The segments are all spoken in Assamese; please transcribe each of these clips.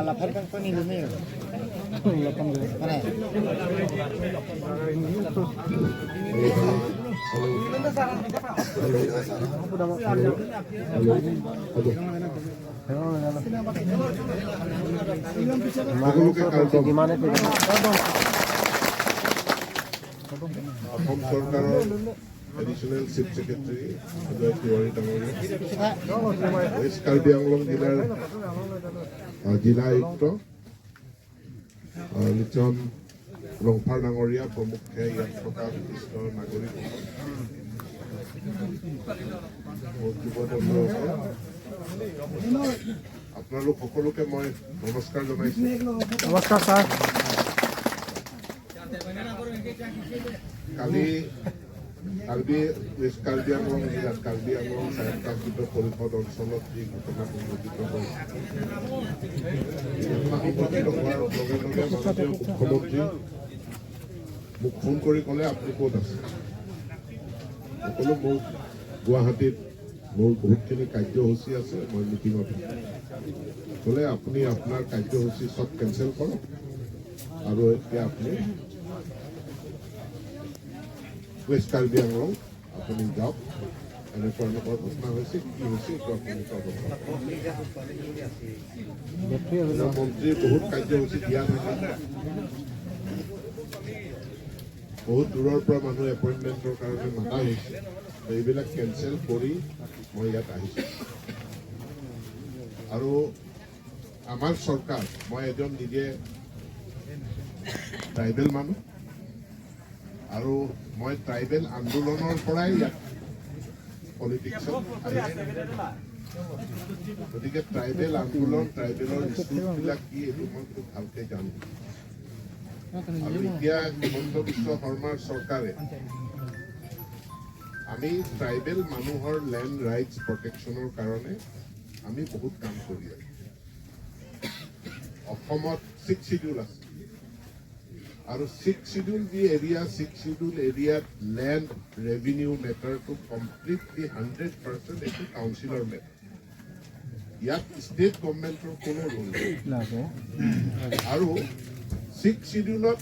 La Falcon ni mío. মানে অসম চৰকাৰৰ additional chief secretary Ajay Tiwari ডাঙৰীয়া, ৱেষ্ট কাৰ্বি আংলং জিলাৰ জিলা আয়ুক্ত লিচন লংফাৰ ডাঙৰীয়া প্ৰমুখ্যে ইয়াত থকা বিশিষ্ট নাগৰিকসকল, মোৰ যুৱ বন্ধুসকল, আপোনালোক সকলোকে মই নমস্কাৰ জনাইছোঁ। নমস্কাৰ ছাৰ। কালি ৱেষ্ট কাৰ্বি আংলং জিলাত কাৰ্বি আংলং স্বায়ত্তশাসিত পৰিষদ অঞ্চলত যি ঘটনা সংঘটিত হৈছে, ঘটনা সংঘটিত হোৱাৰ লগে লগে মাননীয় মুখ্যমন্ত্ৰী মোক ফোন কৰি ক'লে, আপুনি ক'ত আছে? মই ক'লো, মোৰ গুৱাহাটীত মোৰ বহুতখিনি কাৰ্যসূচী আছে, মই মিটিঙত। ক'লে, আপুনি আপোনাৰ কাৰ্যসূচী চব কেঞ্চেল কৰক আৰু এতিয়া আপুনি ৱেষ্ট কাৰ্বি আংলং আপুনি যাওক, এনেকুৱা এনেকুৱা ঘটনা হৈছে, কি হৈছে এইটো আপুনি তদন্ত কৰক। মন্ত্ৰীৰ বহুত কাৰ্যসূচী দিয়া থাকে, বহুত দূৰৰ পৰা মানুহ এপইণ্টমেণ্টৰ কাৰণে মাতা হৈছে, এইবিলাক কেঞ্চেল কৰি মই ইয়াত আহিছোঁ। আৰু আমাৰ চৰকাৰ, মই এজন নিজে ট্ৰাইবেল মানুহ আৰু মই ট্ৰাইবেল আন্দোলনৰ পৰাই ইয়াত পলিটিক্সত আহিছোঁ। গতিকে ট্ৰাইবেল আন্দোলন, ট্ৰাইবেলৰ ইছ্যুবিলাক কি, এইটো মই খুব ভালকৈ জানো। আৰু এতিয়া হিমন্ত বিশ্ব শৰ্মাৰ চৰকাৰে আমি ট্ৰাইবেল মানুহৰ লেণ্ড ৰাইটছ প্ৰটেকশ্যনৰ কাৰণে আমি বহুত কাম কৰি আছোঁ। অসমত ছিক্স চিডিউল আছে আৰু ছিক্স চিডিউল যি এৰিয়া, ছিক্স চিডিউল এৰিয়াত লেণ্ড ৰেভিনিউ মেটাৰটো কমপ্লিটলি 100% এইটো কাউন্সিলৰ মেটাৰ, ইয়াত ষ্টেট গভমেণ্টৰ কোনো ৰোল নাই। আৰু ছিক্স চিডিউলত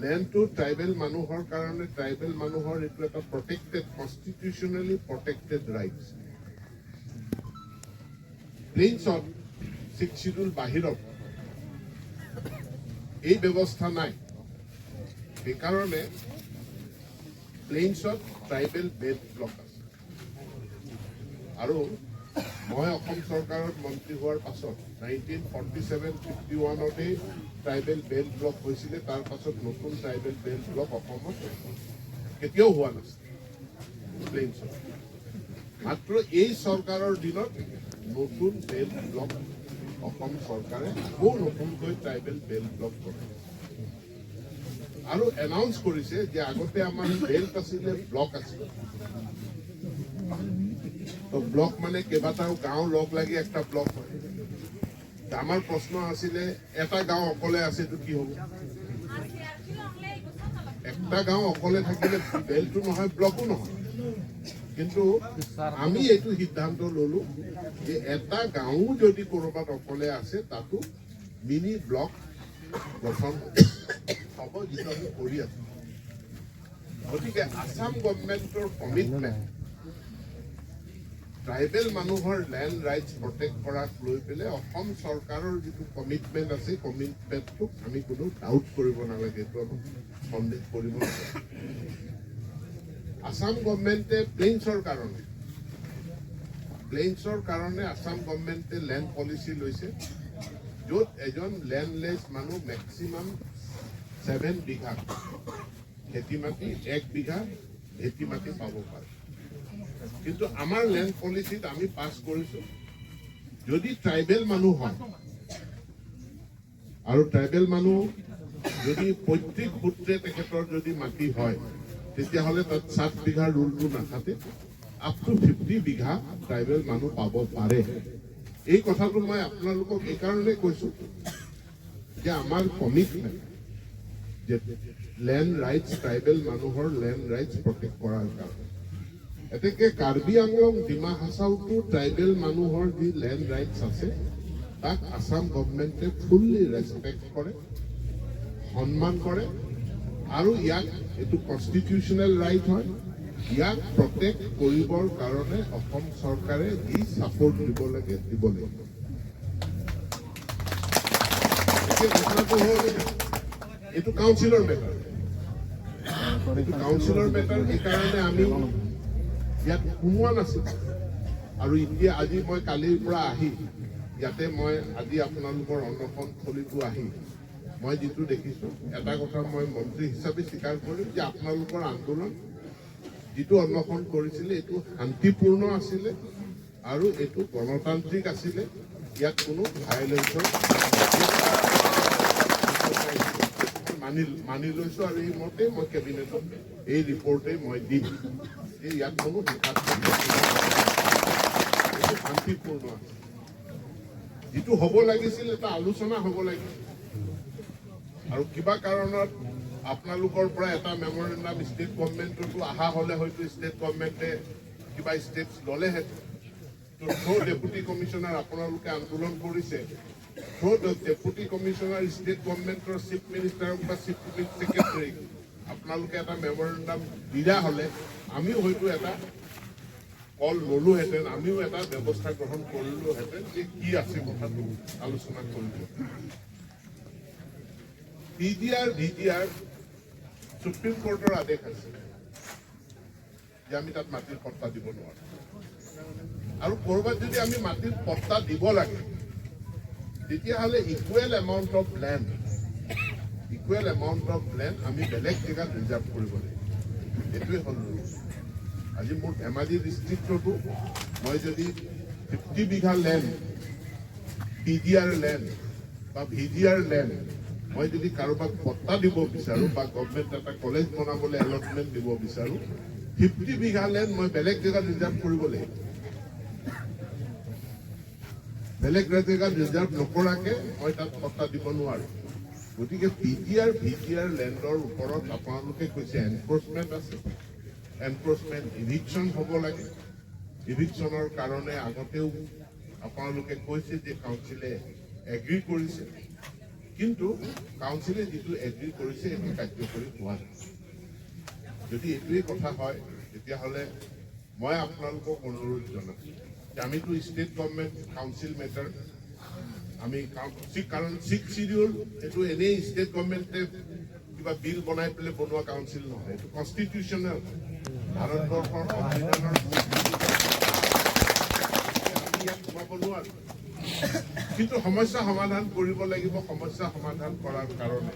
লেণ্ডটো ট্ৰাইবেল মানুহৰ কাৰণে, ট্ৰাইবেল মানুহৰ এইটো এটা প্ৰটেক্টেড, কনষ্টিটিউচনেলি প্ৰটেক্টেড ৰাইটছ। প্লেইনছত, ছিক্স চিডিউল বাহিৰত এই ব্যৱস্থা নাই। সেইকাৰণে প্লেইনছত ট্ৰাইবেল বেল্ট ব্লক আছে। আৰু মই অসম চৰকাৰত মন্ত্ৰী হোৱাৰ পাছত 1947-51তেই ট্ৰাইবেল বেল্ট ব্লক হৈছিলে। তাৰ পাছত নতুন ট্ৰাইবেল বেল্ট ব্লক অসমত কেতিয়াও হোৱা নাছিল প্লেইনছত। মাত্ৰ এই চৰকাৰৰ দিনত নতুন বেল্ট ব্লক অসম চৰকাৰে আকৌ নতুনকৈ ট্ৰাইবেল বেল্ট ব্লক কৰে আৰু এনাউন্স কৰিছে যে আগতে আমাৰ বেল্ট আছিলে, ব্লক আছিলে। তো ব্লক মানে কেইবাটাও গাঁও লগ লাগি একটা ব্লক হয়। আমাৰ প্ৰশ্ন আছিলে, এটা গাঁও অকলে আছে, এইটো কি হ'ব? একটা গাঁও অকলে থাকিলে বেল্টো নহয়, ব্লকো নহয়। কিন্তু আমি এইটো সিদ্ধান্ত ললো যে এটা গাঁও যদি ক'ৰবাত অকলে আছে, তাতো মিনি ব্লক গঠন হ'ব, যিটো আমি কৰি আছো। গতিকে আছাম গভমেণ্টৰ কমিটমেণ্ট ট্ৰাইবেল মানুহৰ লেণ্ড ৰাইটছ প্ৰটেক্ট কৰাক লৈ পেলাই অসম চৰকাৰৰ যিটো কমিটমেণ্ট আছে, কমিটমেণ্টটোক আমি কোনো ডাউট কৰিব নালাগে, এইটো আমি সন্দেহ কৰিব নালাগে। আছাম গভমেণ্টে প্লেইনছৰ কাৰণে আছাম গভমেণ্টে লেণ্ড পলিচি লৈছে, য'ত এজন লেণ্ডলেছ মানুহ মেক্সিমাম 7 বিঘা খেতি মাটি, 1 বিঘা খেতি মাটি পাব পাৰে। কিন্তু আমাৰ লেণ্ড পলিচিত আমি পাছ কৰিছো, যদি ট্ৰাইবেল মানুহ হয় আৰু ট্ৰাইবেল মানুহ যদি পৈতৃক সূত্ৰে তেখেতৰ যদি মাটি হয়, তেতিয়াহ'লে তাত 7 বিঘাৰ ৰুলটো নাথাকে, আপ টু 50 বিঘা ট্ৰাইবেল মানুহ পাব পাৰে। এই কথাটো মই আপোনালোকক এইকাৰণে কৈছো যে আমাৰ কমিটমেণ্ট যে লেণ্ড ৰাইটছ, ট্ৰাইবেল মানুহৰ লেণ্ড ৰাইটছ প্ৰটেক্ট কৰাৰ কাৰণে। এতেকে কাৰ্বি আংলং, ডিমা হাছাওতো ট্ৰাইবেল মানুহৰ যি লেণ্ড ৰাইটছ আছে, তাক আছাম গভমেণ্টে ফুল্লি ৰেচপেক্ট কৰে, সন্মান কৰে আৰু ইয়াক, এইটো কনষ্টিটিউচনেল ৰাইট হয়, ইয়াক প্ৰটেক্ট কৰিবৰ কাৰণে অসম চৰকাৰে যি ছাপৰ্ট দিব লাগে, দিব লাগিব। এতিয়া ঘটনাটো হ'ল, এইটো কাউন্সিলৰ মেটাৰ, এইটো কাউন্সিলৰ মেটাৰ। সেইকাৰণে আমি ইয়াত সোমোৱা নাছিল। আৰু এতিয়া আজি মই কালিৰ পৰা আহি ইয়াতে, মই আজি আপোনালোকৰ অনশনথলীটো আহি মই যিটো দেখিছোঁ, এটা কথা মই মন্ত্ৰী হিচাপে স্বীকাৰ কৰিম যে আপোনালোকৰ আন্দোলন, যিটো অনশন কৰিছিলে, এইটো শান্তিপূৰ্ণ আছিলে আৰু এইটো গণতান্ত্ৰিক আছিলে। ইয়াত কোনো ভায়লেঞ্চৰ মানি লৈছোঁ আৰু এই মতে মই কেবিনেটত এই ৰিপৰ্টেই মই দিম যে ইয়াত কোনো হিংসাত্মক, এইটো শান্তিপূৰ্ণ আছে। যিটো হ'ব লাগিছিল, এটা আলোচনা হ'ব লাগিছিল আৰু কিবা কাৰণত আপোনালোকৰ পৰা এটা মেমৰেণ্ডাম ষ্টেট গভমেণ্টতো অহা হ'লে হয়তো ষ্টেট গভমেণ্টে কিবা ষ্টেপছ ল'লেহেঁতেন। থ্ৰু ডেপুটি কমিশ্যনাৰ আপোনালোকে আন্দোলন কৰিছে, থ্ৰু ডেপুটি কমিশ্যনাৰ ষ্টেট গভমেণ্টৰ চিফ মিনিষ্টাৰক বা চিফ ছেক্ৰেটাৰীক আপোনালোকে এটা মেমৰেণ্ডাম দিয়া হ'লে আমিও হয়তো এটা কল ল'লোহেঁতেন, আমিও এটা ব্যৱস্থা গ্ৰহণ কৰিলোহেঁতেন যে কি আছে কথাটো আলোচনা কৰিব। পিজিআৰ, ভিজিআৰ, সুপ্ৰিম কোৰ্টৰ আদেশ আছে যে আমি তাত মাটিৰ পট্টা দিব নোৱাৰো। আৰু ক'ৰবাত যদি আমি মাটিৰ পট্টা দিব লাগে, তেতিয়াহ'লে equal amount of land আমি বেলেগ জেগাত ৰিজাৰ্ভ কৰিব লাগিব। এইটোৱে হ'ল ৰুলছ। আজি মোৰ ধেমাজি ডিষ্ট্ৰিক্টতো মই যদি 50 বিঘা লেণ্ড, পিজিআৰ লেণ্ড বা ভিজিআৰ লেণ্ড মই যদি কাৰোবাক পট্টা দিব বিচাৰোঁ বা গভমেণ্ট এটা কলেজ বনাবলৈ এলটমেণ্ট দিব বিচাৰোঁ, 50 বিঘা লেণ্ড মই বেলেগ জেগাত ৰিজাৰ্ভ কৰিব লাগিব। বেলেগ জেগাত ৰিজাৰ্ভ নকৰাকে মই তাত পট্টা দিব নোৱাৰোঁ। গতিকে পিজিআৰ, ভিজিআৰ লেণ্ডৰ ওপৰত আপোনালোকে কৈছে এনক্ৰচমেণ্ট আছে, এনক্ৰচমেণ্ট, ইভিকশ্যন হ'ব লাগে। ইভিকশ্যনৰ কাৰণে আগতেও আপোনালোকে কৈছে যে কাউন্সিলে এগ্ৰি কৰিছে, কিন্তু কাউন্সিলে যিটো এগ্ৰি কৰিছে, সেইটো কাৰ্যকৰী হোৱা নাই। যদি এইটোৱেই কথা হয়, তেতিয়াহ'লে মই আপোনালোকক অনুৰোধ জনাম যে আমিতো ষ্টেট গভমেণ্ট কাউন্সিল মেটাৰ আমি, কাৰণ ছিক্স চিডিউল এইটো এনেই ষ্টেট গভমেণ্টে কিবা বিল বনাই পেলাই বনোৱা কাউন্সিল নহয়, এইটো কনষ্টিটিউচনেল, ভাৰতবৰ্ষৰ সংবিধানৰ। আমি ইয়াত সোমাব নোৱাৰো, কিন্তু সমস্যা সমাধান কৰিব লাগিব। সমস্যা সমাধান কৰাৰ কাৰণে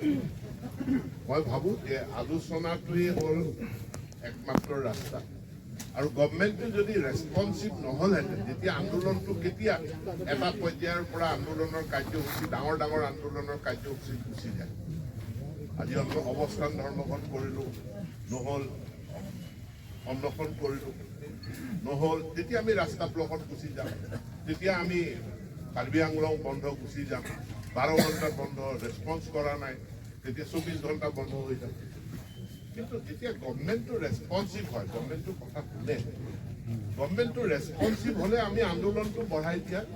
মই ভাবো যে আলোচনাটোৱে হ'ল একমাত্ৰ ৰাস্তা। আৰু গভমেণ্টে যদি ৰেচপনচিভ নহ'লহেঁতেন, যেতিয়া আন্দোলনটো কেতিয়া এটা পৰ্যায়ৰ পৰা আন্দোলনৰ কাৰ্যসূচী, ডাঙৰ ডাঙৰ আন্দোলনৰ কাৰ্যসূচীত গুচি যায়। আজি অৱস্থান ধৰ্মঘট কৰিলোঁ, নহ'ল। অনশন কৰিলোঁ, নহ'ল। তেতিয়া আমি ৰাস্তা ব্লকত গুচি যাম, তেতিয়া আমি কাৰ্বি আংলং বন্ধ গুচি যাম। 12 ঘণ্টা বন্ধ, ৰেচপন্স কৰা নাই, তেতিয়া 24 ঘণ্টা বন্ধ হৈ যাব। কিন্তু যেতিয়া গভমেণ্টটো ৰেচপনচিভ হয়, গভমেণ্টটো কথা শুনে, গভমেণ্টটো ৰেচপনচিভ হ'লে আমি আন্দোলনটো বঢ়াই দিয়াৰ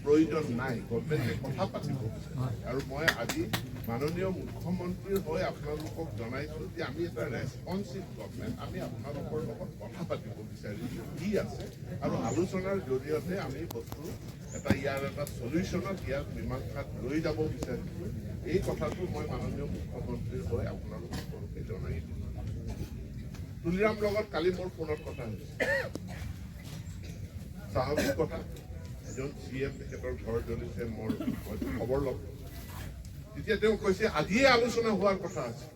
প্ৰয়োজন নাই। গভমেণ্টে কথা পাতিব বিচাৰে। আৰু মই আজি মাননীয় মুখ্যমন্ত্ৰীৰ হৈ আপোনালোকক জনাইছো যে আমি এটা ৰেচপনচিভ গভমেণ্ট, আমি আপোনালোকৰ লগত কথা পাতিব বিচাৰিছো কি আছে আৰু আলোচনাৰ জৰিয়তে আমি বস্তু এটা ইয়াৰ এটা চলিউশ্যনত, ইয়াৰ মীমাংসাত লৈ যাব বিচাৰিছো। এই কথাটো মই মাননীয় মুখ্যমন্ত্ৰীৰ হৈ আপোনালোক সকলোকে জনাই দিছোঁ। তুলিৰাম লগত কালি মোৰ ফোনত কথা হৈছে। স্বাভাৱিক কথা, এজন চি এম, তেখেতৰ ঘৰ জ্বলিছে, মোৰ হয়তো খবৰ ল'ম। তেতিয়া তেওঁ কৈছে আজিয়ে আলোচনা হোৱাৰ কথা আছিল,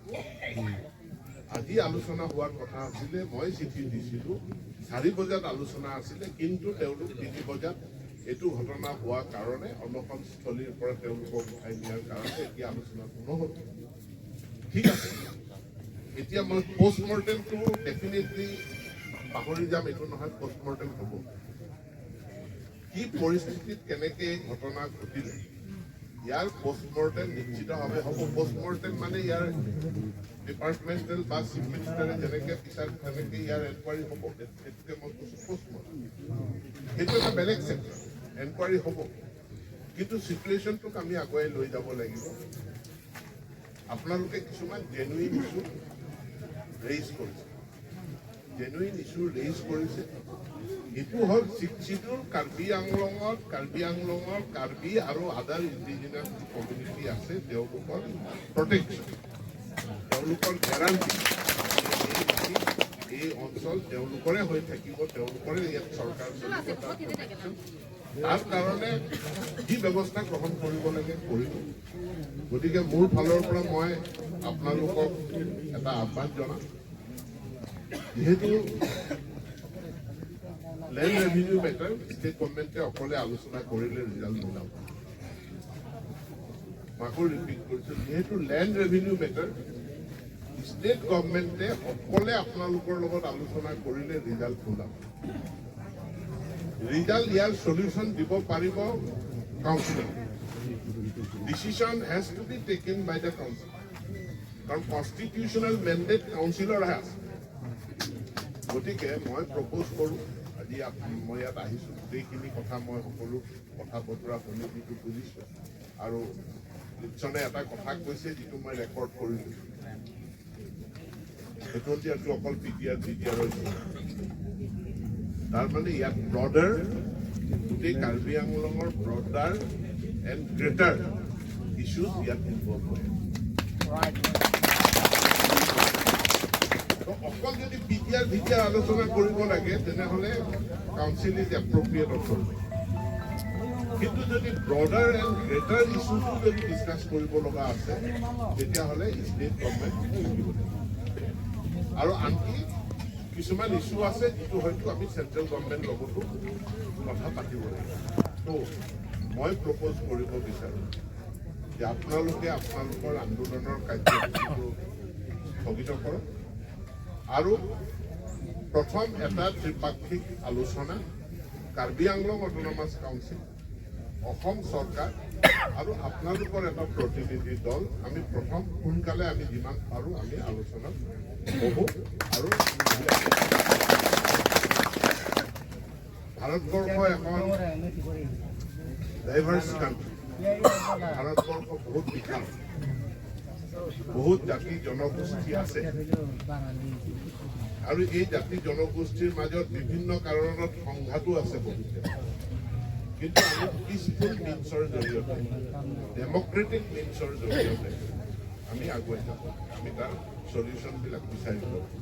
আজি আলোচনা হোৱাৰ কথা আছিলে। মই চিঠি দিছিলো, 4 বজাত আলোচনা আছিলে, কিন্তু তেওঁলোক 3 বজাত এইটো ঘটনা হোৱাৰ কাৰণে, অনশনস্থলীৰ পৰা তেওঁলোকক উঠাই নিয়াৰ কাৰণে এতিয়া আলোচনাটো নহ'ল। ঠিক আছে, এতিয়া মই পষ্টমৰ্টেমটো ডেফিনেটলি পাহৰি যাম এইটো নহয়, পষ্টমৰ্টেম হ'ব। কি পৰিস্থিতিত কেনেকে এই ঘটনা ঘটিলে, ইয়াৰ পষ্টমৰ্টেম নিশ্চিতভাৱে হ'ব। পষ্টমৰ্টেম মানে ইয়াৰ ডিপাৰ্টমেণ্টেল বা চিফ মিনিষ্টাৰে যেনেকে বিচাৰে তেনেকে ইয়াৰ এনকুৱাৰী হ'ব। সেইটোকে মই কৈছোঁ পষ্টমৰ্টেম। সেইটো এটা বেলেগ চেপ্টাৰ, এনকুৱাৰী হ'ব। কিন্তু চিটুৱেশ্যনটোক আমি আগুৱাই লৈ যাব লাগিব। আপোনালোকে কিছুমান জেনুইন ইছ্যু ৰেইজ কৰিছে, জেনুইন ইছ্যু ৰেইজ কৰিছে। এইটো হ'ল ছিক্স কাৰ্বি আংলঙৰ কাৰ্বি আৰু আদাৰ ইণ্ডিজিনাছ কমিউনিটি আছে, তেওঁলোকৰ প্ৰটেকশ্যন, তেওঁলোকৰ গেৰাণ্টি, এই অঞ্চল তেওঁলোকৰে হৈ থাকিব, তেওঁলোকৰে ইয়াত চৰকাৰ চলিব, তাৰ protection। তাৰ কাৰণে যি ব্যৱস্থা গ্ৰহণ কৰিব লাগে কৰিব। গতিকে মোৰ ফালৰ পৰা মই আপোনালোকক এটা আহ্বান জনাম, যিহেতু লেণ্ড ৰেভিনিউ মেটাৰ ষ্টেট গভৰ্ণমেণ্টে অকলে আলোচনা কৰিলে ৰিজাল্ট নোলাব। মই আকৌ ৰিপিট কৰিছো, যিহেতু লেণ্ড ৰেভিনিউ মেটাৰ ষ্টেট গভৰ্ণমেণ্টে অকলে আপোনালোকৰ লগত আলোচনা কৰিলে ৰিজাল্ট নোলাব। ৰিজাল্ট, ইয়াৰ চলিউশ্যন দিব পাৰিব council. Decision has to be taken by the council, কাৰণ কনষ্টিটিউচনেল মেণ্ডেট কাউন্সিলৰহে আছে। গতিকে মই প্ৰপ'জ কৰোঁ, আজি মই ইয়াত আহিছোঁ, গোটেইখিনি কথা মই সকলো কথা বতৰা শুনি যিটো বুজিছোঁ আৰু লিপচনে এটা কথা কৈছে যিটো মই ৰেকৰ্ড কৰিলোঁ, সেইটো যিহেতু অকল P T R V T আৰৰ, তাৰমানে ইয়াত ব্ৰডাৰ গোটেই কাৰ্বি আংলঙৰ ব্ৰডাৰ এণ্ড গ্ৰেটাৰ ইছ্যুজ ইয়াত ইনভলভ হৈ আছে। তো অকল যদি P T R V T R আলোচনা কৰিব লাগে, তেনেহ'লে কাউন্সিল is appropriate authority. কিন্তু যদি ব্ৰডাৰ এণ্ড গ্ৰেটাৰ ইছ্যুটো যদি ডিছকাছ কৰিব লগা আছে, তেতিয়াহ'লে ষ্টেট গভৰ্ণমেণ্ট থাকিব লাগিব। আৰু আনকি কিছুমান ইছ্যু আছে যিটো হয়তো আমি চেণ্ট্ৰেল গভৰ্ণমেণ্ট লগতো কথা পাতিব লাগিব। তো মই প্ৰপ'জ কৰিব বিচাৰোঁ যে আপোনালোকে আপোনালোকৰ আন্দোলনৰ কাৰ্যসূচীটো স্থগিত কৰক আৰু প্ৰথম এটা ত্ৰিপাক্ষিক আলোচনা কাৰ্বি আংলং অট'নমাছ কাউন্সিল, অসম চৰকাৰ আৰু আপোনালোকৰ এটা প্ৰতিনিধি দল, আমি প্ৰথম সোনকালে আমি যিমান পাৰোঁ আমি আলোচনাত বহোঁ। আৰু ভাৰতবৰ্ষ এখন ডাইভাৰ্ছ কাণ্ট্ৰি। ভাৰতবৰ্ষ বহুত বিশাল, বহুত জাতি জনগোষ্ঠী আছে আৰু এই জাতি জনগোষ্ঠীৰ মাজত বিভিন্ন কাৰণত সংঘাতো আছে বহুত। কিন্তু আমি পিচফুল মিনছৰ জৰিয়তে, ডেমক্ৰেটিক মিনছৰ জৰিয়তে আমি আগুৱাই যাব, আমি তাৰ চলিউশ্যনবিলাক বিচাৰিব লাগিব।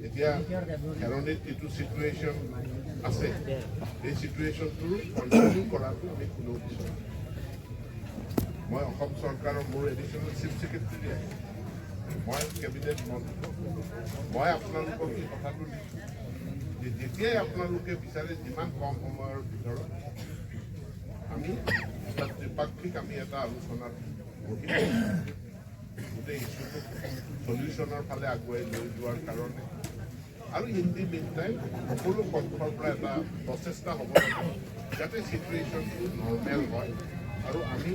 এতিয়া খেৰণিত যিটো চিটুৱেশ্যন আছে, এই চিটুৱেশ্যনটো কণ্টিনিউ কৰাটো আমি কোনেও বিচৰা নাই। মই অসম চৰকাৰৰ, মোৰ এডিশ্যনেল চিফ ছেক্ৰেটাৰী আহিছে, মই কেবিনেট মন্ত্ৰী, মই আপোনালোকক এই কথাটো দিছোঁ যে যেতিয়াই আপোনালোকে বিচাৰে, যিমান কম সময়ৰ ভিতৰত আমি এটা ত্ৰিপাক্ষিক আমি এটা আলোচনাত বহিম, গোটেই ইছ্যুটোক চলিউশ্যনৰ ফালে আগুৱাই লৈ যোৱাৰ কাৰণে। আৰু ইন the mean time সকলো পক্ষৰ পৰা এটা প্ৰচেষ্টা হ'ব লাগে যাতে চিটুৱেশ্যনটো নৰ্মেল হয় আৰু আমি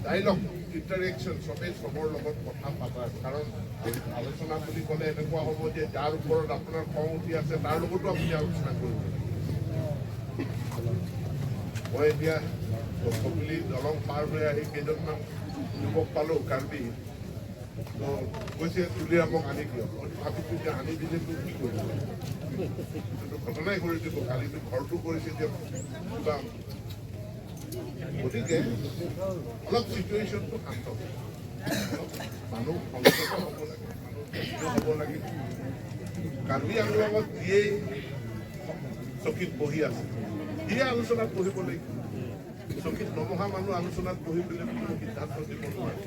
ডাইলগ, ইণ্টাৰেকশ্যন, চবেই চবৰ লগত কথা পাতা। কাৰণ আলোচনা বুলি ক'লে এনেকুৱা হ'ব যে যাৰ ওপৰত আপোনাৰ খং উঠি আছে, তাৰ লগতো আপুনি আলোচনা কৰিব লাগিব। মই এতিয়া কপিলি দলং পাৰ হৈ আহি কেইজনমান যুৱক পালোঁ কাৰ্বি। তো কৈছে, তুলিৰামক আনি দিয়ক। মই ভাবিছোঁ যে আনি দিলেতো কি কৰিব? সেইটো ঘটনাই কৰি দিব, কালিতো ঘৰটো কৰিছে যে কিবা। গতিকে অলপ চিটুৱেশ্যনটো শান্ত হ'ব, অলপ মানুহ সংযত হ'ব লাগে, মানুহ ধৈৰ্য হ'ব লাগে। কাৰ্বি আংলঙত যিয়েই চকীত বহি আছে, সিয়ে আলোচনাত বহিব লাগিব। চকীত নবহা মানুহ আলোচনাত বহি পেলাই কোনো সিদ্ধান্ত দিব নোৱাৰে।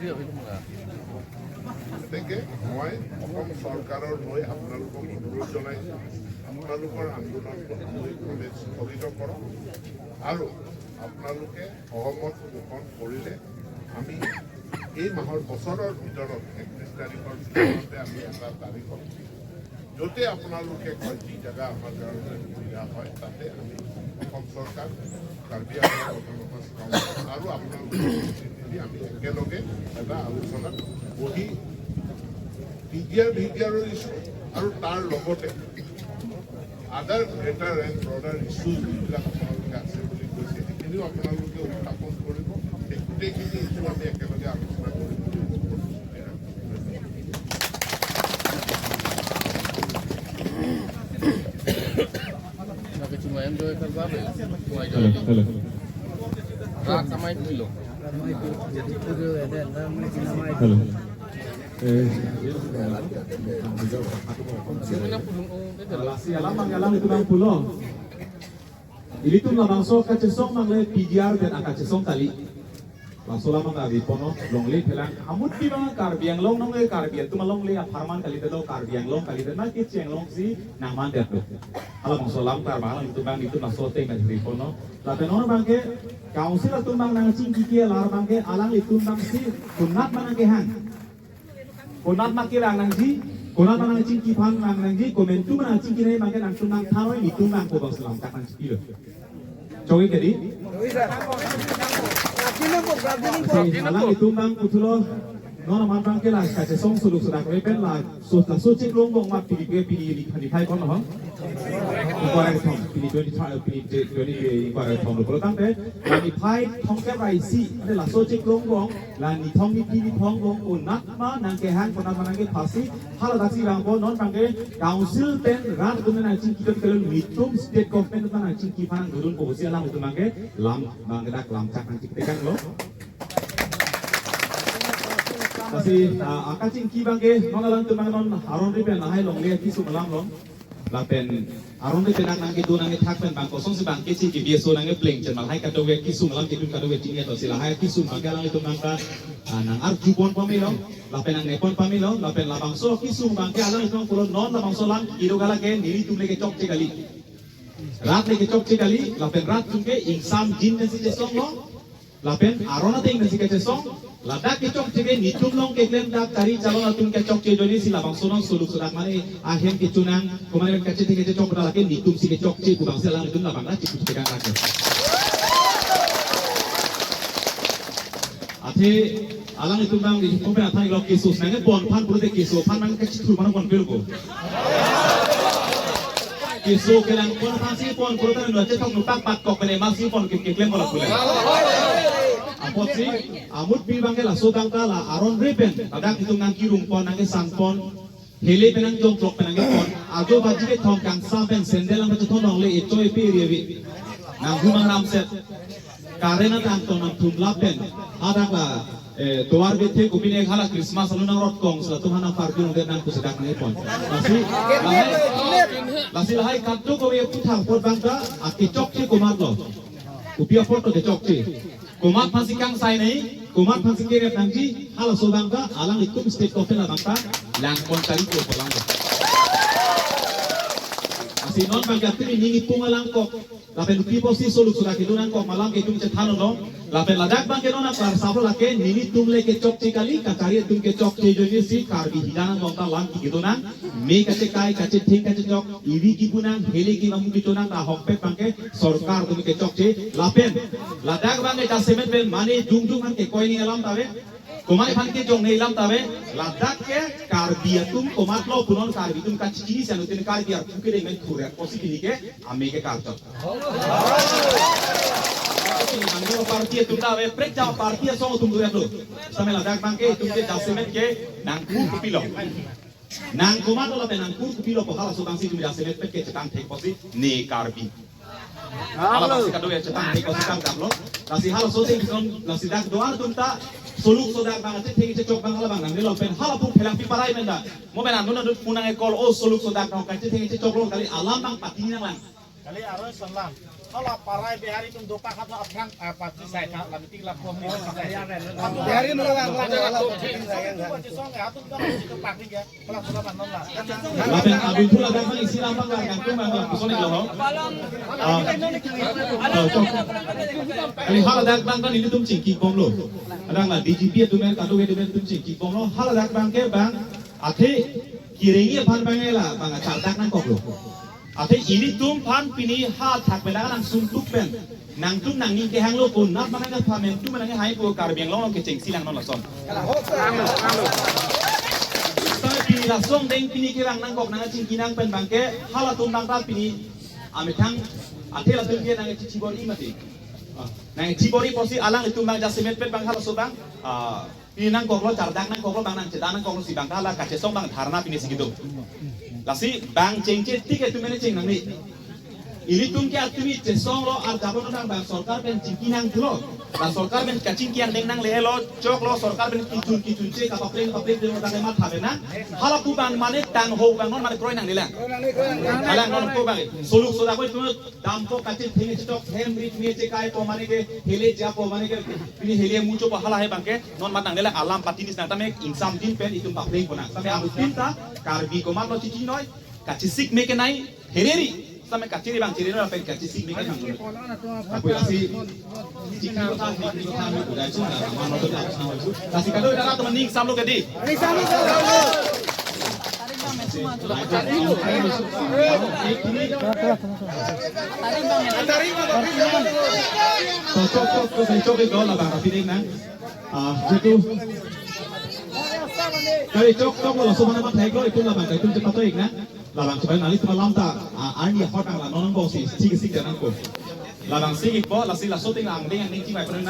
গতিকে মই অসম চৰকাৰৰ হৈ আপোনালোকক অনুৰোধ জনাইছোঁ, আপোনালোকৰ আন্দোলনটো সাময়িকভাৱে স্থগিত কৰক আৰু আপোনালোকে সহমত পোষণ কৰিলে আমি এই মাহৰ বছৰৰ ভিতৰত 31 তাৰিখৰ ভিতৰতে আমি এটা তাৰিখত, য'তে আপোনালোকে কয়, যি জেগা আমাৰ কাৰণে সুবিধা হয়, তাতে আমি অসম চৰকাৰ, কাৰ্বি আংলং অট'নমাছ কাউন্সিল আৰু আপোনালোকৰ প্ৰতিনিধি আমি একেলগে এটা আলোচনাত বহি পিজিআৰ ভিজিআৰৰ ইছ্যু আৰু তাৰ লগতে other greater and broader issues যিবিলাক আপোনালোকে আছে বুলি কৈছে, সেইখিনিও আপোনালোকে উত্থাপন কৰিব। সেই গোটেইখিনি ইছ্যু আমি একেলগে আলোচনা কৰিম বুলি মই প্ৰতিশ্ৰুতি ৰাখিছোঁ। Hello. Hello. Alam itu bang pulo. Ilitum la bangso kacesong mangle PGR dan akacesong kali. Langsung lama nggak pono long le pelang amut di bang karbiang long nong le karbiang tu malong le farman kali itu karbiang long kali itu nak keceng long si nangman det lo. Kalau bangso lam kar bang itu bang itu langsung teng dari pono. Lapen orang bang ke council atau bang nang cingki ke lar bang ke alang itu bang si kunat mana ke hang. Kunat makilang nang ji kunat mana cingki pan nang nang ji komentu mana cingki nei bang ke nang tunang tharoi itu bang ko bang selam tak nang cingki lo. Cogi kedi. Alang itu bang putulo non man bang ke la ka che song suluk sudak le pen la so la so chek long bong ma pili pe pili li khani phai kon ho inquiry thong pili 20 pili 20 inquiry thong lo tang te la ni phai thong ke rai si la so chek long bong la ni thong ni pili thong bong ko nat ma nang ke hang ko nat ma nang ke phasi hala daksi bang ko non bang ke council pen rat tu na ching ki ke mitum state government na ching ki phang durun ko si alang tu bang ke lam bang ke dak lam chak nang chik te kang lo. Kasi akacing ki bangke non alang tu bang non haron ri pen lahai long le ki su malam long la pen aron ri pen nang ke du nang ke thak pen bang ko song si bang ke chi ki bieso nang ke pleng chen mal hai ka do we ki su malam ki dun ka do we ting to si lahai ki su bang ke alang itu bang ka nang ar ju pon pami long la pen nang ne pon pami long la pen la bang so ki su bang ke alang itu pulo non la bang so lang ido gala ke niri tum le ke chok che gali rat le ke chok che gali la pen rat tum ke insam jin ne si che song long la pen arona te ing si ke che song Ladak ke chok chege nitum long ke klem dak tari chalon atum ke chok che joni si labang sonong suluk sudak mane ahen ke chunang komane kache থেকে che chok lake nitum si ke chok che kubang selang nitum labang la chiku chega lake athe alang nitum bang di kompe athani lok ke sus nange pon phan puro de ke so phan mang kache thur mano pon pelgo ke so ke lang pon phan si pon puro ta no che thok no pak pak kok mane ma si pon ke ke klem kola pule Apot si amut pi bangke la so bangka la aron repen tadak itu nang kirung pon nang sang pon hele penang jong tlok penang pon ajo baji ke thong kang sa pen sendel ang thong nong le echoi pe revi nang humang ram set karena tang ton nang thum la pen adak la toar bethe kupine khala Christmas alu nang rot kong sla tumhana farbi nong nang kusedak nang pon lasi lasi lahai katto ko ye puthang pot bangka ake chok che komat lo upia photo ke chok che Kumat phasi kang sai nei, kumat phasi ke rep nangji, hala so bangka, alang ikum state government la bangka, langkon tali ko polang. Asi non bangka tini ningi punga langkok, lapen upi posi soluk sudah ke dunang kok malang ke tum cethano no, lapen ladak bangke nona klar sabro lake nini tum le ke chok che kali, kakari tum ke chok che joni si karbi hidana bangka lang ki dunang, me kache kai kache thing kache chok, iwi ki bunang, hele ki mamu ki tunang ta hokpet bangke sarkar tum ke chok che, lapen ladak bangke ta cement ben mane dung dung han ke koi ni alam tawe komai phan ke jong nei lam tawe ladak ke karbiatum komat lo punon karbitum ka chini se anutin karbiar puke de men thure kosi kini ke ame ke karchot anglo party tum tawe prek ja party so tum dure lo same ladak bangke tum ke ja cement ke nangku kupilo nang komat lo pe nangku kupilo ko hala so bang si tum ja cement pe ke chetang thek kosi ne karbi hala bang si kado ya chetang thek kosi kang kamlo lasi hala so thek kon lasi dak doar tum ta soluk sodak bang ache thegi che chok bang hala bang nang lo pen hala pu phelang pi parai menda mo ben anu na punang e kol o soluk sodak nong kache thegi che chok long kali alam bang patini nang lang kali aro sanlam hala parai bihari tum dopa khat afrang pati sai tha la meeting la phom ni bihari no lang lang la song ha tum to pakni ga pala pala ban la la pen abul thula bang bang isi lam bang kang tum bang kusoni lo ho kali hala dak bang kan ini tum chingki kom lo adang la DGP tumen kadu ge tumen tum chingki kom lo hala dak bang ke bang athe kirengi phan bang la bang chal dak nang kok lo Ate ini tum phan pini ha thak pe nang sum tuk pen nang tum nang ning ke hang lo pun nat manang ka phamen tum manang hai ko karbiang long ke cheng silang non la son. Pini la song deng pini ke bang nang kok nang ching kinang pen bangke hala tum nang ta pini ame thang ate la tum ke nang chi chibori mati. Nang chibori posi alang itu bang jasimet pen bang hala so bang pini nang kok lo cardak nang kok lo bang nang cedan nang kok lo si bang hala kace song bang dharna pini segitu. Lasi bang cheng che tik itu mene cheng nang ni. Ili tum ke atumi chesong lo ar jabo nang bang sarkar ben chingki nang tulo. La sarkar ben kaching kiang deng nang lehe lo chok lo sarkar ben kichun kichun che ka papleng papleng deng nang ma thabe na. Hala ku bang mane tang ho bang non mane kroi nang nilang. Hala non ko bang soluk soda koi tu dam ko kache thenge chok hem rit me che kai po mane ke hele ja po mane ke pini hele mucho po hala he bang ke non ma nang nilang alam patinis nang tame insam din pen itum papleng ko nang. Tame amu tinta karbi ko man lo chichi noi kache sik me ke nai hereri sampai kaciri bang ciri apa kaciri sih mereka nang aku kasih cikni kota cikni kota আমি বুঝাইছো না আমার নতুন আলোচনা হইছো kasih kalau dara teman ning samlo gadi Labang coba nali cuma lamta arni hotang la nonong ko si sik sik janan ko labang sik ko lasi lasoting ang ding ang ning bai pran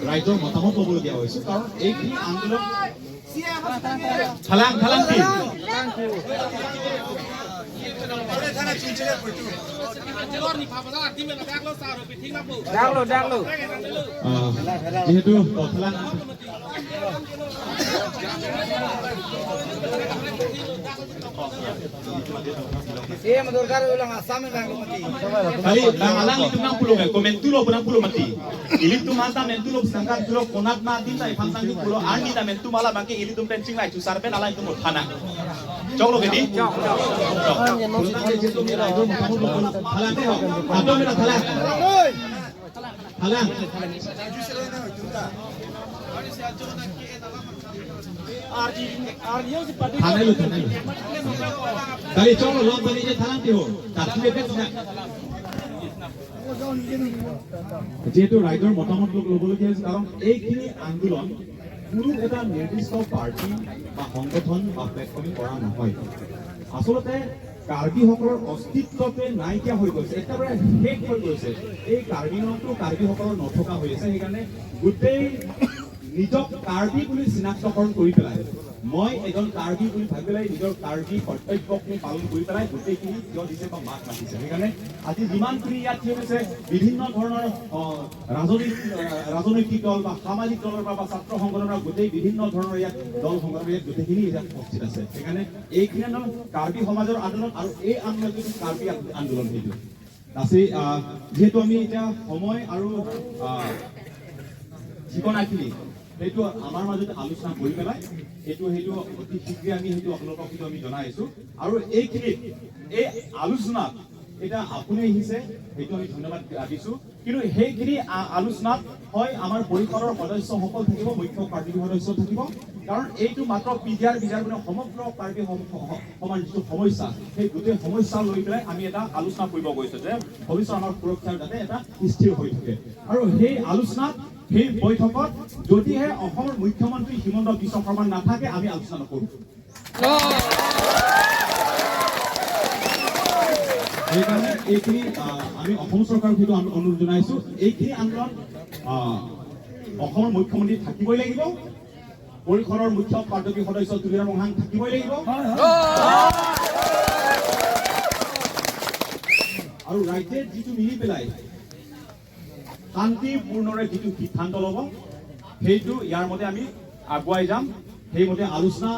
ৰাইজৰ মতামত ল'বলগীয়া হৈছে কাৰণ এইখিনি আন্দোলন থালাং থালাং কি যিহেতু থালাং Kali bang alang itu nang pulo ke komen tulo punang pulo mati. Ili tu mata men tulo sangkan tulo konat ma din tai phang sang pulo arni ta men tu mala bangke ili tum pen ching lai chu sar pen ala itu thana. Chok lo ke di? Chok. Thalang thalang. থানাইলো থানাইলো তাই চলো লব বানি যে থালান্তি হো তাকিবে না যেহেতু ৰাইজৰ মতামত ল'বলগীয়া হৈছে কাৰণ এইখিনি আন্দোলন কোনো এটা নিৰ্দিষ্ট পাৰ্টি বা সংগঠন বা প্লেটফৰ্মে কৰা নহয়। আচলতে কাৰ্বিসকলৰ অস্তিত্বটোৱে নাইকিয়া হৈ গৈছে, একেবাৰে শেষ হৈ গৈছে। এই কাৰ্বি নামটো কাৰ্বিসকলৰ নথকা হৈ আছে। সেইকাৰণে গোটেই নিজক কাৰ্বি বুলি চিনাক্তকৰণ কৰি পেলাই মই এজন কাৰ্বি বুলি ভাবি পেলাই নিজৰ কাৰ্বি কৰ্তব্যখিনি পালন কৰি পেলাই গোটেইখিনি থিয় দিছে বা মাত মাতিছে। সেইকাৰণে আজি যিমানখিনি ইয়াত থিয় হৈছে বিভিন্ন ধৰণৰ ৰাজনৈতিক দল বা সামাজিক দলৰ পৰা বা ছাত্ৰ সংগঠনৰ পৰা গোটেই বিভিন্ন ধৰণৰ ইয়াত দল সংগঠনৰ ইয়াত গোটেইখিনি ইয়াত উপস্থিত আছে। সেইকাৰণে এইখিনি আন্দোলন কাৰ্বি সমাজৰ আন্দোলন আৰু এই আন্দোলন যিটো কাৰ্বি আন্দোলন সেইটো আছে। যিহেতু আমি এতিয়া সময় আৰু ঠিকনাখিনি সেইটো আমাৰ মাজত আলোচনা কৰি পেলাই এইটো সেইটো অতি শীঘ্ৰে আমি সেইটো আপোনালোকক সেইটো আমি জনাই আছো। আৰু এইখিনিত এই আলোচনাত এতিয়া আপুনি আহিছে সেইটো আমি ধন্যবাদ দিছো, কিন্তু সেইখিনি আলোচনাত হয় আমাৰ পৰিষদৰ সদস্যসকল থাকিব, মুখ্য কাৰ্যবাহী সদস্য থাকিব, কাৰণ এইটো মাত্ৰ পি ডি আৰ বিজাৰ মানে সমগ্ৰ কাৰ্বি সমাজ যিটো সমস্যা সেই গোটেই সমস্যা লৈ পেলাই আমি এটা আলোচনা কৰিব গৈছো যে ভৱিষ্যত আমাৰ সুৰক্ষাৰ যাতে এটা স্থিৰ হৈ থাকে। আৰু সেই আলোচনাত সেই বৈঠকত যদিহে অসমৰ মুখ্যমন্ত্ৰী হিমন্ত বিশ্ব শৰ্মা নাথাকে আমি আলোচনা নকৰোঁ। সেইকাৰণে এইখিনি আমি অসম চৰকাৰক সেইটো অনুৰোধ জনাইছো, এইখিনি আন্দোলন অসমৰ মুখ্যমন্ত্ৰী থাকিবই লাগিব, পৰিষদৰ মুখ্য কাৰ্যবাহী সদস্য তুলিৰাম ৰংহাং থাকিবই লাগিব, আৰু ৰাজ্যে যিটো মিলি পেলাই শান্তিপূৰ্ণৰে যিটো সিদ্ধান্ত ল'ব সেইটো ইয়াৰ মতে আমি আগুৱাই যাম। সেইমতে আলোচনা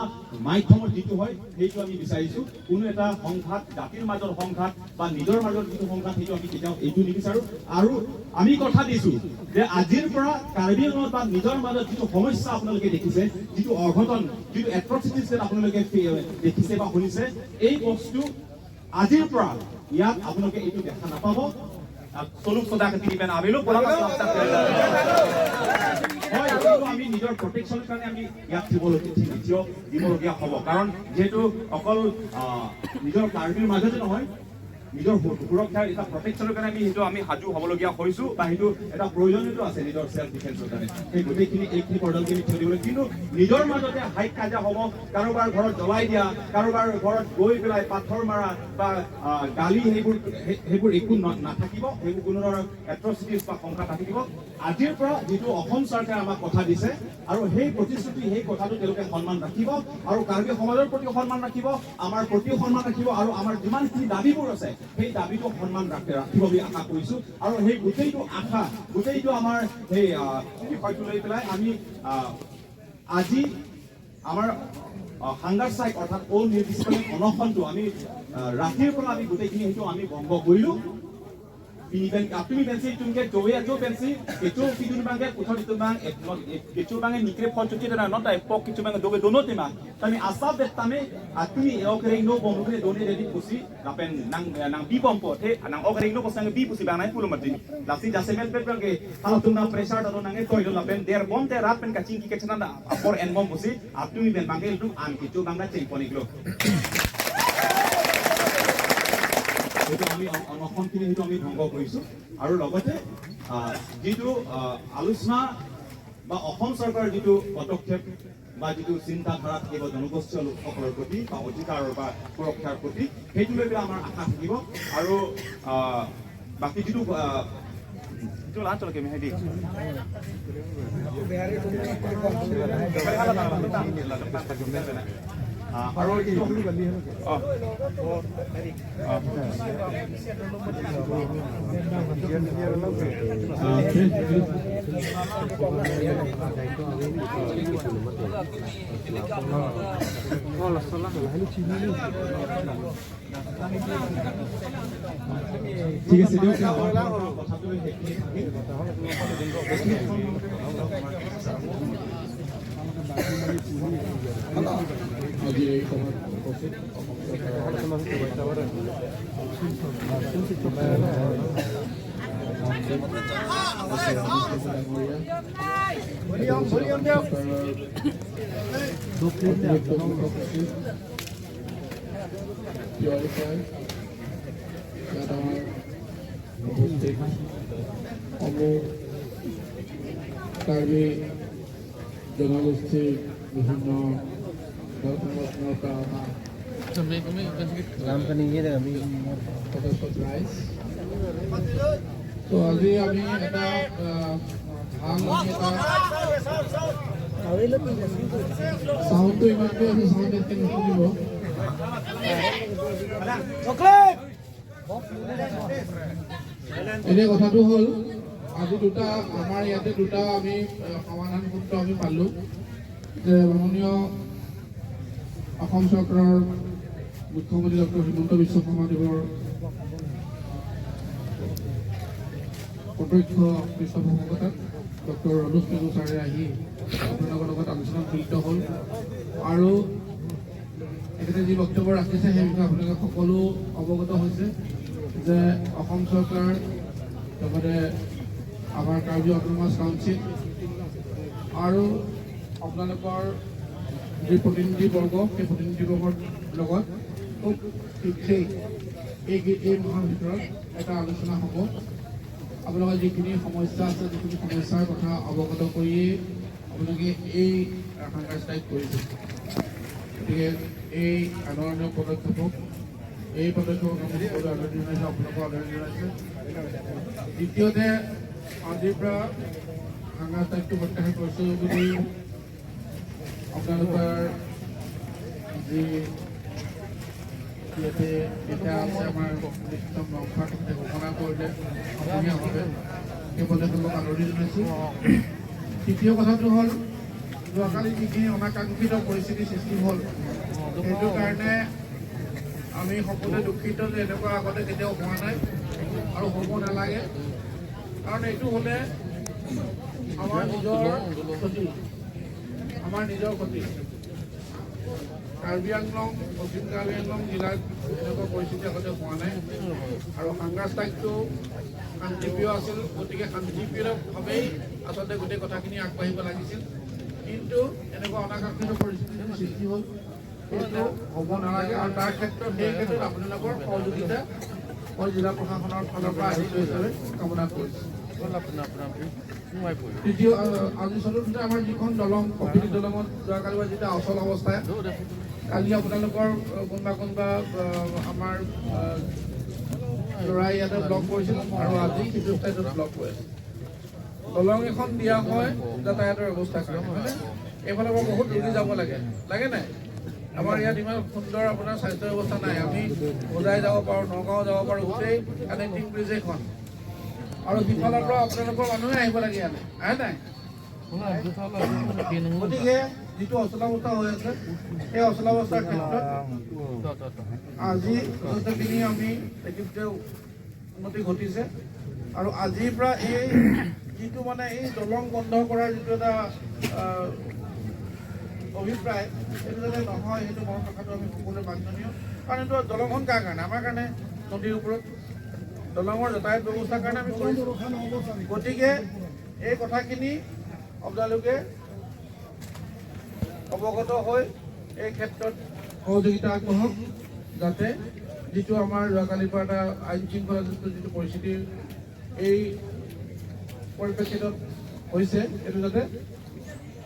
মাধ্যমত যিটো হয় সেইটো আমি বিচাৰিছোঁ। কোনো এটা সংঘাত, জাতিৰ মাজৰ সংঘাত বা নিজৰ মাজৰ যিটো সংঘাত সেইটো আমি কেতিয়াও এইটো নিবিচাৰোঁ। আৰু আমি কথা দিছোঁ যে আজিৰ পৰা কাৰ্বি আংলঙত বা নিজৰ মাজত যিটো সমস্যা আপোনালোকে দেখিছে, যিটো অঘটন, যিটো এট্ৰচিটিজ আপোনালোকে দেখিছে বা শুনিছে, এই বস্তু আজিৰ পৰা ইয়াত আপোনালোকে এইটো দেখা নাপাব। চলুক সদা দিবেন আমিলো হয়, আমি নিজৰ প্ৰটেকশ্যনৰ কাৰণে আমি ইয়াত থিয় দিবলগীয়া হ'ব। কাৰণ যিহেতু অকল নিজৰ কাৰ্বিৰ মাজতে নহয়, নিজৰ সুৰক্ষাৰ এটা প্ৰটেকশ্যনৰ কাৰণে আমি সেইটো আমি সাজু হ'বলগীয়া হৈছোঁ বা সেইটো এটা প্ৰয়োজনীয়তো আছে নিজৰ চেল্ফ ডিফেন্সৰ কাৰণে। সেই গোটেইখিনি এইখিনি পৰ্দলখিনি থৈ দিবলৈ, কিন্তু নিজৰ মাজতে হাইক কাজিয়া হ'ব, কাৰোবাৰ ঘৰত জ্বলাই দিয়া, কাৰোবাৰ ঘৰত গৈ পেলাই পাথৰ মাৰা বা গালি, সেইবোৰ একো নাথাকিব। সেইবোৰ কোনো ধৰণৰ এট্ৰচিটিজ বা সংখ্যা নাথাকিব। আজিৰ পৰা যিটো অসম চৰকাৰে আমাক কথা দিছে আৰু সেই প্ৰতিশ্ৰুতি, সেই কথাটো তেওঁলোকে সন্মান ৰাখিব আৰু কাৰ্বি সমাজৰ প্ৰতিও সন্মান ৰাখিব, আমাৰ প্ৰতিও সন্মান ৰাখিব আৰু আমাৰ যিমানখিনি দাবীবোৰ আছে সেই দাবীটো সন্মান ৰাখিব বুলি আশা কৰিছোঁ। আৰু সেই গোটেইটো আশা, গোটেইটো আমাৰ সেই বিষয়টো লৈ পেলাই আমি আজি আমাৰ হাংগাৰ ষ্ট্ৰাইক অৰ্থাৎ অনিৰ্দিষ্টকালীন অনশনটো আমি ৰাতিৰ পৰা আমি গোটেইখিনি সেইটো আমি ভংগ কৰিলোঁ। তুমি পেন্সি তুমকে চোৱে আছো পেন্সি কেচো পিদুন বাঙ্গে কুথর তুমাং কেচো বাঙ্গে নিকরে ফল চুচি না নটা পক কিছু বাঙ্গে দোগে দোনো তিমা তামি আসাব দেতামে তুমি okring no bom done ready pusi lapen nang nang bi bom po the nang okring no posang bi pusi bang nai pulo martin lasi jasemel pet bang ke hala tum na pressure da nang toy do lapen der bom te rat pen kaching ki kechna da apor en bom pusi তুমি ben bang ke tum an kichu bang na cheng poniklo। সেইটো আমি অনশনখিনি সেইটো আমি ভংগ কৰিছোঁ। আৰু লগতে যিটো আলোচনা বা অসম চৰকাৰৰ যিটো পদক্ষেপ বা যিটো চিন্তাধাৰা থাকিব জনগোষ্ঠীয় লোকসকলৰ প্ৰতি বা অধিকাৰৰ বা সুৰক্ষাৰ প্ৰতি, সেইটো লৈ পেলাই আমাৰ আশা থাকিব। আৰু বাকী যিটো আৰু ঠিক আছে দিয়ক, কথাটো আজিৰ এই সভাত উপস্থিত অসম চৰকাৰৰ অতিৰিক্ত মুখ্য সচিব ইয়াত আমাৰ উপস্থিত সমূহ কাৰ্বি জনগোষ্ঠীৰ বিভিন্ন দল সংগঠনৰ পৰা অহা সদস্য ৰাইজ, তো আজি আমি এটা ভাল চাউণ্ডটো ইমানকৈ আছে, চাউণ্ড ইয়াতকৈ নুশুনিব। এতিয়া কথাটো হ'ল আজি দুটা আমাৰ ইয়াতে দুটা আমি সমাধান সূত্ৰ আমি পালোঁ যে মাননীয় অসম চৰকাৰৰ মুখ্যমন্ত্ৰী ডক্টৰ হিমন্ত বিশ্ব শৰ্মাদেৱৰ প্ৰত্যক্ষ পৃষ্ঠপোষকতাত ডক্টৰ ৰণোজ পেগু ছাৰে আহি আপোনালোকৰ লগত আলোচনাত মিলিত হ'ল আৰু তেখেতে যি বক্তব্য ৰাখিছে সেই বিষয়ে আপোনালোকে সকলো অৱগত হৈছে যে অসম চৰকাৰ লগতে আমাৰ কাৰ্বি অট'নমাছ কাউন্সিল আৰু আপোনালোকৰ যি প্ৰতিনিধিবৰ্গ, সেই প্ৰতিনিধিবৰ্গৰ লগত খুব শীঘ্ৰেই এই মাহৰ ভিতৰত এটা আলোচনা হ'ব। আপোনালোকৰ যিখিনি সমস্যা আছে, যিখিনি সমস্যাৰ কথা অৱগত কৰিয়েই আপোনালোকে এই হাংগাৰ ষ্ট্ৰাইক কৰিছে। গতিকে এই আদৰণীয় পদক্ষেপক, এই পদক্ষেপক আমি সকলোৱে আদৰণি জনাইছোঁ, আপোনালোকেও আদৰণি জনাইছে। দ্বিতীয়তে আজিৰ পৰা হাংগাৰ ষ্ট্ৰাইকটো প্ৰত্যাহাৰ কৰিছোঁ বুলি আপোনালোকৰ যি ইয়াতে এতিয়া আছে আমাৰ লংফা তেখেতে ঘোষণা কৰিলে সমূহীয়াভাৱে, সেই পদক্ষেপক আদৰণি জনাইছোঁ। তৃতীয় কথাটো হ'ল যোৱাকালি যিখিনি অনাকাংক্ষিত পৰিস্থিতিৰ সৃষ্টি হ'ল সেইটো কাৰণে আমি সকলোৱে দুখিত যে এনেকুৱা আগতে কেতিয়াও হোৱা নাই আৰু হ'ব নালাগে, কাৰণ এইটো হ'লে আমাৰ নিজৰ ক্ষতি, আমাৰ নিজৰ ক্ষতি। কাৰ্বি আংলং, পশ্চিম কাৰ্বি আংলং জিলাত এনেকুৱা পৰিস্থিতি আগতে হোৱা নাই আৰু হাংগাৰ ষ্ট্ৰাইকটো শান্তিপ্ৰিয় আছিল, গতিকে শান্তিপ্ৰিয়ভাৱেই আচলতে গোটেই কথাখিনি আগবাঢ়িব লাগিছিল, কিন্তু এনেকুৱা অনাকাংক্ষিত পৰিস্থিতিৰ সৃষ্টি হ'ল, সেইটো হ'ব নালাগে। আৰু তাৰ ক্ষেত্ৰত, সেই ক্ষেত্ৰত আপোনালোকৰ সহযোগিতা মই জিলা প্ৰশাসনৰ ফালৰ পৰা আহিছোঁ হিচাপে কামনা কৰিছোঁ। তৃতীয়, আজি চতুৰ্থতে আমাৰ যিখন দলং, কপিলি দলঙত যোৱাকালি পৰা যেতিয়া অচল অৱস্থা, কালি আপোনালোকৰ কোনোবা কোনোবা আমাৰ ল'ৰাই ইয়াতে ব্লক কৰিছিল আৰু আজি সিটো ঠাইত ব্লক হৈ আছে। দলং এখন দিয়া হয় যাতায়াতৰ ব্যৱস্থাৰ কাৰণে, হয়নে? এইফালৰ পৰা বহুত ৰোগী যাব লাগে, লাগে নাই? আমাৰ ইয়াত ইমান সুন্দৰ আপোনাৰ স্বাস্থ্য ব্যৱস্থা নাই। আমি হোজাই যাব পাৰোঁ, নগাঁও যাব পাৰোঁ, গোটেই কানেক্টিং ব্ৰিজ এইখন। আৰু সিফালৰ পৰা আপোনালোকৰ মানুহে আহিব লাগে ইয়ালৈ, আহে নাই? গতিকে যিটো অচলাৱস্থা হৈ আছে, সেই অচলাৱস্থাৰ ক্ষেত্ৰত আজি যথেষ্টখিনি আমি ইতিমধ্যে উন্নতি ঘটিছে। আৰু আজিৰ পৰা এই যিটো মানে এই দলং বন্ধ কৰাৰ যিটো এটা অভিপ্ৰায়, সেইটো যাতে নহয়, সেইটো মনত ৰখাটো আমি সকলোৱে বাঞ্ছনীয়। কাৰণ এইটো দলংখন কাৰ কাৰণে? আমাৰ কাৰণে, নদীৰ ওপৰত দলঙৰ যাতায়াত ব্যৱস্থাৰ কাৰণে আমি কৰিছোঁ। গতিকে এই কথাখিনি আপোনালোকে অৱগত হৈ এই ক্ষেত্ৰত সহযোগিতা আগবঢ়াওক, যাতে যিটো আমাৰ যোৱাকালিৰ পৰা এটা আইন শৃংখলাযুক্ত যিটো পৰিস্থিতি এই পৰিপ্ৰেক্ষিতত হৈছে, সেইটো যাতে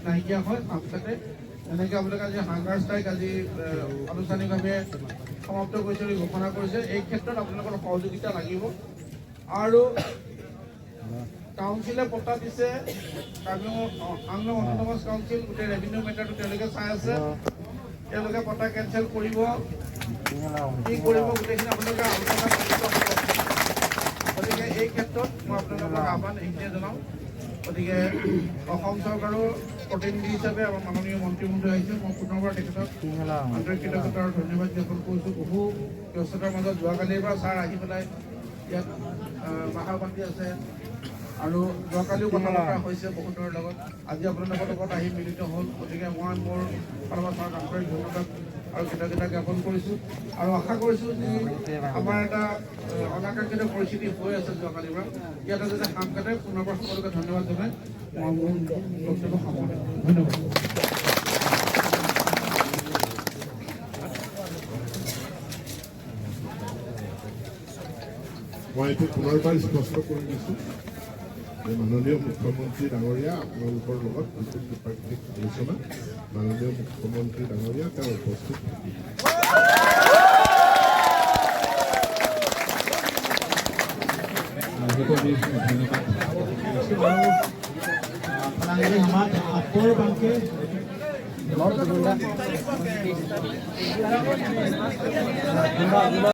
নাইকিয়া হয়। যাতে এনেকৈ আপোনালোকে আজি হাংগাৰ ষ্ট্ৰাইক আজি আনুষ্ঠানিকভাৱে সমাপ্ত কৰিছে বুলি ঘোষণা কৰিছে, এই ক্ষেত্ৰত আপোনালোকৰ সহযোগিতা লাগিব। আৰু কাউন্সিলে পট্টা দিছে, কাৰ্বি আংলং অট'নমাছ কাউন্সিল, গোটেই ৰেভিনিউ মেটাৰটো তেওঁলোকে চাই আছে। তেওঁলোকে পট্টা কেঞ্চেল কৰিব কি কৰিব গোটেইখিনি আপোনালোকে আলোচনা কৰিব। গতিকে এই ক্ষেত্ৰত মই আপোনালোকক আহ্বান এইখিনিয়ে জনাওঁ। গতিকে অসম চৰকাৰৰ প্ৰতিনিধি হিচাপে আমাৰ মাননীয় মন্ত্ৰী মহোদয় আহিছে, মই পুনৰবাৰ তেখেতক আন্তৰিক কৃতজ্ঞতা আৰু ধন্যবাদ জ্ঞাপন কৰিছোঁ। বহু ব্যস্ততাৰ মাজত যোৱাকালিৰ পৰা ছাৰ আহি পেলাই ইয়াত বাহা পাতি আছে আৰু যোৱাকালিও কথা বতৰা হৈছে বহুতৰ লগত, আজি আপোনালোকৰ লগত আহি মিলিত হ'ল। গতিকে মই মোৰ ফালৰ পৰা ছাৰক আন্তৰিক ধন্যবাদ আৰু কৃতজ্ঞতা জ্ঞাপন কৰিছোঁ আৰু আশা কৰিছোঁ যে আমাৰ এটা অনাকাংক্ষিত পৰিস্থিতি হৈ আছে যোৱাকালিৰ পৰা, ইয়াতে যাতে কাম কাটে। পুনৰবাৰ সকলোকে ধন্যবাদ জনাই মই মোৰ বক্তব্য সামৰণি। ধন্যবাদ। মই এইটো পুনৰবাৰ স্পষ্ট কৰি দিছোঁ যে মাননীয় মুখ্যমন্ত্ৰী ডাঙৰীয়া আপোনালোকৰ লগত যিটো দ্বিপাক্ষিক আলোচনা, মাননীয় মুখ্যমন্ত্ৰী ডাঙৰীয়া তেওঁ উপস্থিত থাকিব। ধন্যবাদ।